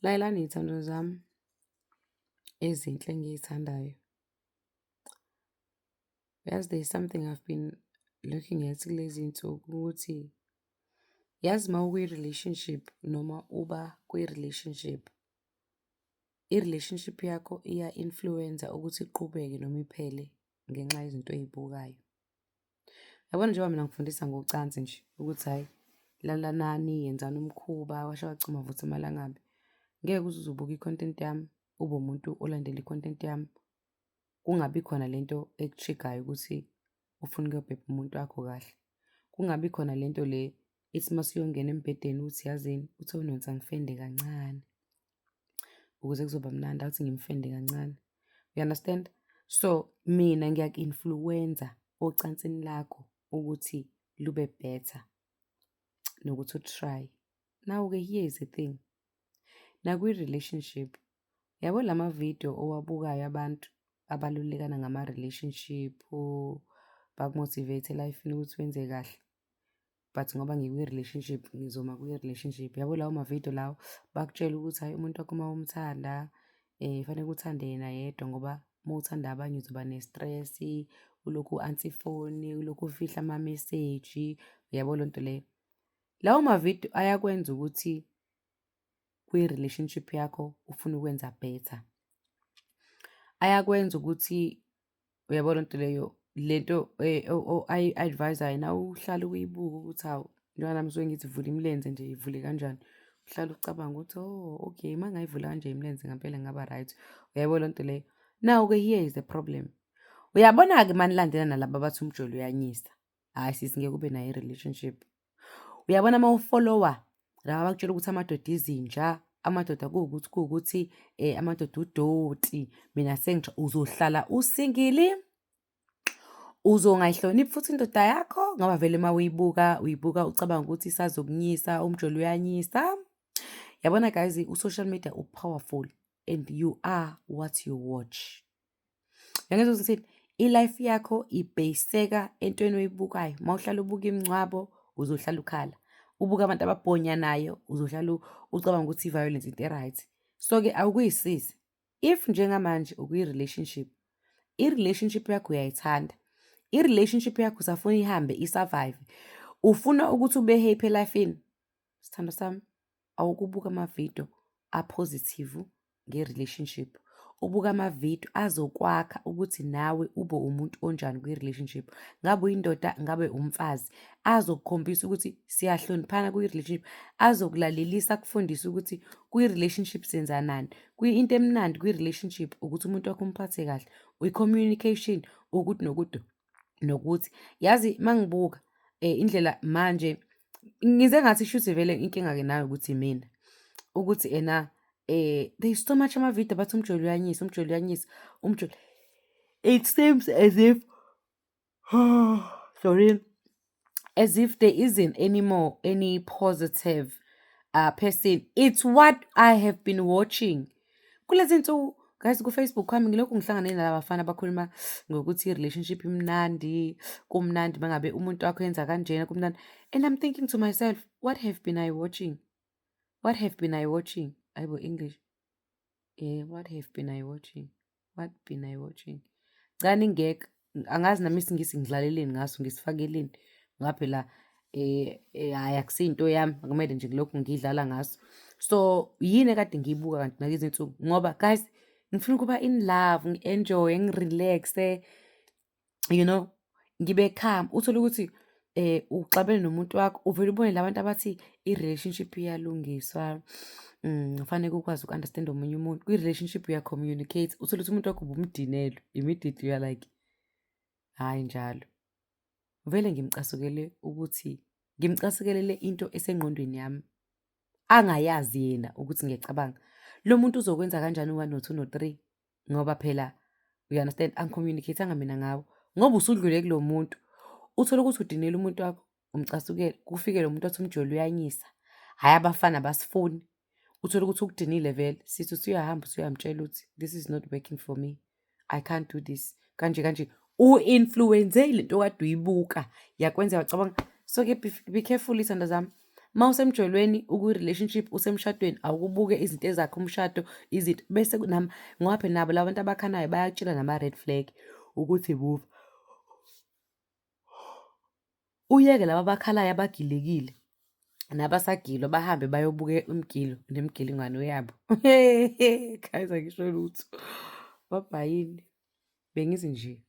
Lalelani iy'thandwa zami ezinhle engiy'thandayo. Yazi there is something I've been looking at kulezi iy'nsuku ukuthi, yazi uma ukwi-relationship noma uba kwi-relationship, i-relationship yakho iya-influencer ukuthi iqhubeke noma iphele ngenxa yezinto oy'bukayo. Yabona njengoba mina ngifundisa ngocansi nje, ukuthi hhayi lalanani, yenzani umkhuba, kwasha kwacima kuvutha amalangabi. Ngeke uze uzubuke i-content yami, ube umuntu olandela i-content yami, kungabi khona lento eku-trigger-ayo ukuthi ufune ukuyobhebha umuntu wakho kahle. Kungabi khona lento le ethi uma usuyongena embhedeni uthi yazini, uthi uNonsi angifende kancane ukuze kuzoba mnandi, awuthi ngimfende kancane. You understand? So, mina ngiyaku-influencer ocansini lakho ukuthi lube better nokuthi u-try-ye. Now-ke here is the thing, nakwi-relationship, yabo la mavidiyo owabukayo abantu abalulekana ngama-relationship, baku-motivate e-life-ini ukuthi wenze kahle. But ngoba ngikwi-relationship, ngizoma kwi-relationship. Yabo lawo mavidiyo lawo, bakutshela ukuthi hhayi umuntu wakho uma umthanda faneke uthande yena yedwa ngoba uma uthanda abanye uzoba ne-stress, ulokhu u-answer ifoni, ulokhu ufihla amameseji, uyabo leyo nto leyo. Lawo mavidiyo ayakwenza ukuthi kwi-relationship yakho ufune ukwenza better. Ayakwenza ukuthi, uyabo lento leyo, lento ayi-advise-ayo nawe uhlale uyibuka ukuthi hawu, njengoba nami ngisuke ngithi vula imilenze nje ivule kanjani. Uhlale ucabanga ukuthi oh, okay, uma ngingayivula kanje imilenze ngampela ngingaba right. Uyayibona leyo nto leyo? Now-ke here is the problem. Uyabona-ke uma nilandela nalaba abathi umjolo uyanyisa, hhayi sisi ngeke ube nayo i-relationship. Uyabona uma u-follow-a laba abakutshela ukuthi amadoda izinja, amadoda kuwukuthi kuwukuthi amadoda udoti, mina uzohlala u-single, uzongayihloniphi futhi indoda yakho ngoba vele uma uyibuka, uyibuka ucabanga ukuthi isazokunyisa, umjolo uyanyisa. Yabona guys, u-social media u-powerful and you are what you watch. Uyangizwa ukuthi ngithini? I-life yakho ibheyiseka entweni oyibukayo. Uma uhlala ubuka imingcwabo, uzohlala ukhala. Ubuka abantu ababhonyanayo, uzohlala ucabanga ukuthi i-violence into e-right. So-ke awukuyisize. If njengamanje ukwi-relationship, i-relationship yakho uyayithanda, i-relationship yakho usafuna ihambe i-survive, ufuna ukuthi ube happy e-life-ini, sithandwa sami, awukubuka amavidiyo a-positive nge-relationship. Ubuke amavidiyo azokwakha ukuthi nawe ube umuntu onjani kwi-relationship. Ngabe uyindoda, ngabe umfazi. Azokukhombisa ukuthi siyahloniphana kwi-relationship. Azokulalelisa akufundise ukuthi kwi-relationship senzanani. Into emnandi kwi-relationship ukuthi umuntu wakho umphathe kahle. I-communication, ukuthi nokuthi nokuthi. Yazi uma ngibuka indlela manje, ngize ngathi shuthi vele inkinga-ke nayo ukuthi imina. Ukuthi ena there is so much amavidiyo abathi umjolo uyanyisa, umjolo uyanyisa, umjolo. It seems as if, sorry, as if there isn't anymore any positive person. It's what I have been watching. Kulezi nsuku guys, ku-Facebook kwami ngilokhu ngihlangane nalaba bafana abakhuluma ngokuthi i-relationship imnandi, kumnandi uma ngabe umuntu wakho enza kanjena, kumnandi. And I'm thinking to myself, what have been I watching? What have been I watching? Hayibo English. What have been I watching? What been I watching? Cha ningeke, angazi nami isiNgisi ngidlaleleni ngaso, ngisifakeleni. Ngoba phela hhayi akusiyo into yami, akumele nje ngilokhu ngidlala ngaso. So, yini ekade ngiyibuka kanti nakulezi iy'nsuku? Ngoba guys, ngifuna ukuba in love, ngi-enjoy-e, ngi-relax-e, ngibe calm. Uthole ukuthi uxabene nomuntu wakho, uvele ubone la bantu abathi i-relationship iyalungiswa, kufaneke ukwazi uku-understand-a omunye umuntu. Kwi-relationship uya-communicate, uthole ukuthi umuntu wakho ubumdinelwe, immediately you are like, hhayi njalo. Vele ngimcasukele ukuthi, ngimcasukelele into esengqondweni yami, angayazi yena ukuthi ngiyacabanga. Lo muntu uzokwenza kanjani u-one no-two no-three? Ngoba phela, you understand, angi-communicate-anga mina ngawe. Ngoba usudlule kulo muntu, uthole ukuthi udinela umuntu wakho, umcasukele, kufike lo muntu athi umjolo uyanyisa. Hhayi abafana abasifuni. Uthole ukuthi ukudinile vele, sithi usuyahamba usuyamtshela ukuthi this is not working for me, I can't do this, kanje kanje. U-influence-e le nto okade uyibuka, yakwenza wacabanga. So-ke be careful iy'thandwa zami. Uma usemjolweni ukwi-relationship usemshadweni awukubuke izinto ezakhe umshado izinto bese ngoba phela nabo la bantu abakhanayo bayakutshela nama-red flag ukuthi move. Uyeke laba abakhalayo abagilekile nabasagilwa bahambe bayobuka umgilo nemigilingwano yabo. Guys, angisho lutho. Babhayini. Bengithi nje.